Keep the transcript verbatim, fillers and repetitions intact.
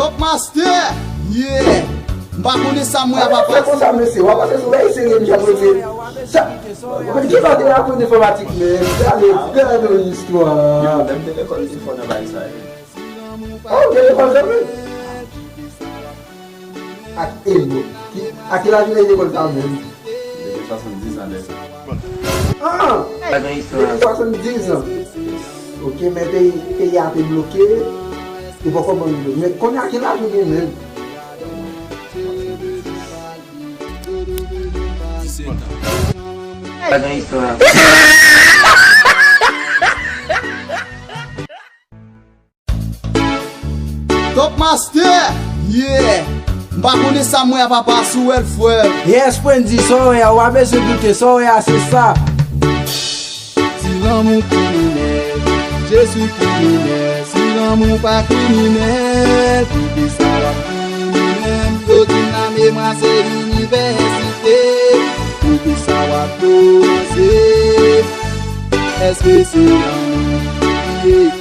Top Master! Yeah! M pa konnen sa m wè a papa. Se konsa, mesye, w ap pase sou lè serye, m jan mwen se. Sa, ki bagay la pou enfòmatik, men? Gade, gade yon istwa. Yo, lè m te lekòl, m te fò nan bagay sa yo. Oh, gen lekòl kanmenm. Ak Ego. Ki, a ki laj ou te lekòl sa menm? Depi swasanndiz an, lè sa. Ah! Depi swasanndiz an. Ok, men peyi, peyi a te bloke. Ou poko ban nou. Men kounye a ki laj ou gen menm? Disèt an. Top Master! Yeah! M pa konnen sa m wè a papa, si w wè l, frè. Yes, Wendy, sa w wè a, w pa bezwen doute, sa w wè a, se sa. Si lanmou kriminèl, Jezi kriminèl. Si lanmou pa kriminèl, poukisa w ap kriminèl? Yo di n lamemwa se inivèsite, poukisa w ap komanse? Èske se lanmou ki